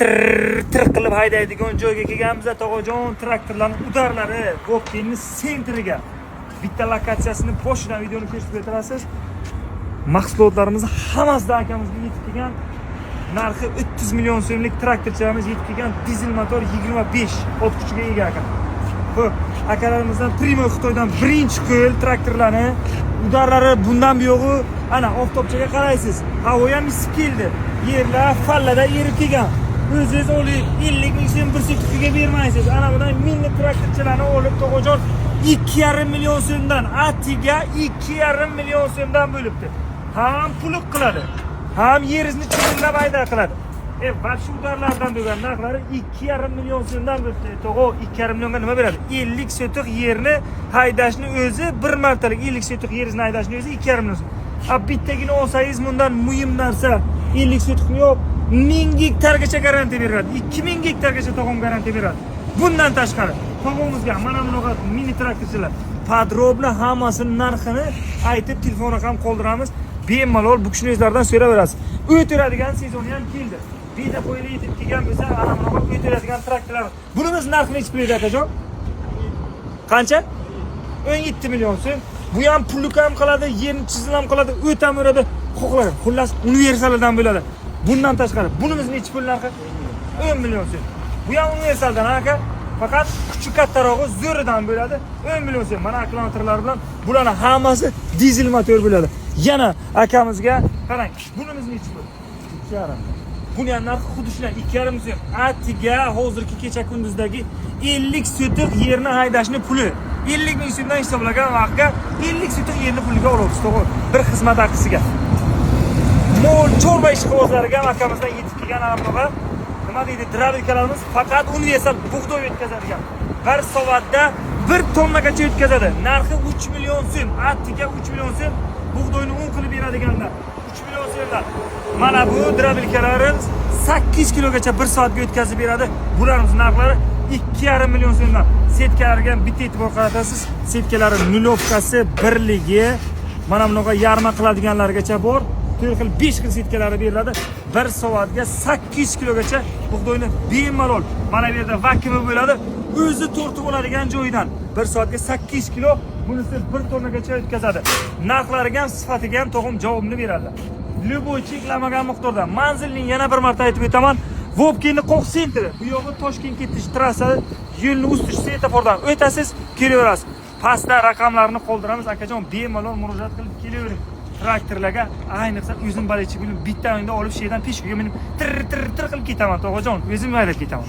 Tir tir qilib haydaydigan joyga kelganmiz, tog'ajon. Traktorlarni удар lari Vobkentni центр iga. Bitta lokatsiyasini boshidan videoni ko'rsatib o'tirasiz. Mahsulotlarimizni hammasidan akamizga yetib kelgan. Narxi 30 million so'mlik traktorchalarimiz yetib kelgan. Dizel motor, 25 ot kuchiga ega aka. Xo'p, akalarimizdan прямой Xitoydan birinchi qo'l traktorlarni удар lari, bundan buyog'i ana oftobchaga qaraysiz. Havo ham isib keldi. Yerlar fallada erib kelgan. O'zingiz olib 50 ming so'm bir sotixga bermaysiz. Ana bundan mini traktorchalarni olib, tog'ajon, 2,5 million so'mdan, atiga 2,5 million so'mdan bo'libdi. Ham puluk qiladi, ham yeringizni chizillab hayda qiladi. Вообще удар lardan bo'lgan narxlari 2,5 million so'mdan bo'libdi. Tog'o, 2,5 millionga nima beradi? 50 sotix yerni haydashni o'zi, bir martalik 50 sotix yeringizni haydashni o'zi 2,5 million so'm. A bittagina olsangiz, bundan muhim narsa, 50 sotixni yo'q, 1000 gektargacha garantiya beradi. 2000 gektargacha tog'om garantiya beradi. Bundan tashqari tog'omizga mana bunaqa mini traktorchalar, подробно hammasini narxini aytib, telefon raqam qoldiramiz. Bemalol bu kishini o'zlaridan so'raverasiz. O'tiradigan sezoni ham keldi. Beda qo'yili yetib kelgan bo'lsa, ana bunaqa o'tiradigan traktorlar. Bunimiz narxi nechi pul edi, akajon? Qancha? 17 million so'm. Bu ham плуг ham qiladi, yerni chizil ham qiladi, o't ham uradi. Xohlagan. Xullas, universalidan bo'ladi. Bundan tashqari, bunimiz nechi pul narxi? 10 million so'm. Bu ham universaldan aka. Faqat kuchi kattarog'i, zo'ridan bo'ladi. 10 million so'm. Mana akkumulyatorlar bilan bularning hammasi dizel motor bo'ladi. Yana akamizga qarang, bunimiz nechi pul? 2,5. Buni ham narxi xuddi shunday 2,5 so'm. Atiga hozirgi kecha kunduzdagi 50 sotix yerni haydashni puli 50 ming so'mdan hisoblagan vaqtga 50 sotix yerni puliga olamiz, to'g'ri. Bir xizmat haqisiga. Mol chorva ishqibozlariga ham akamizdan yetib kelgan ana bunaqa, nima deydi, дробилка larimiz, faqat universal bug'doy o'tkazadigan. Bir soatda 1 tonnagacha o'tkazadi. Narxi 3 million so'm. Atiga 3 million so'm bug'doyni un qilib beradiganlar. 3 million so'mdan. Mana bu дробилка larimiz 8 kilogacha bir soatga o'tkazib beradi. Bularimiz narxlari 2,5 million so'mdan. Setkalarga ham bitta e'tibor qaratasiz. Setkalari нулёвка si, birligi, mana bunaqa yarma qiladiganlargacha bor. 4 xil, 5 xil setkalari beriladi. Bir soatga 8 kilogacha bug'doyni bemalol, mana bu yerda vakumi bo'ladi. O'zi tortib oladigan joyidan bir soatga 8 kilo, bunisi 1 tonnagacha o'tkazadi. Narxlariga ham, sifatiga ham tog'im javobini beradi. Любой cheklamagan miqdorda. Manzilning yana bir marta aytib o'taman. Vobkentni qoq центр i. Bu yog'i Toshkent ketish trassasi, yo'lni ustish svetofordan o'tasiz, kelaverasiz. Pastda raqamlarni qoldiramiz, akajon, bemalol murojaat qilib kelavering. Traktorlarga ayniqsa o'zim болельщик bilan bitta o'yinda olib shu yerdan peshkaga minib tir tir tir qilib ketaman, tog'ajon, o'zim haydab ketaman.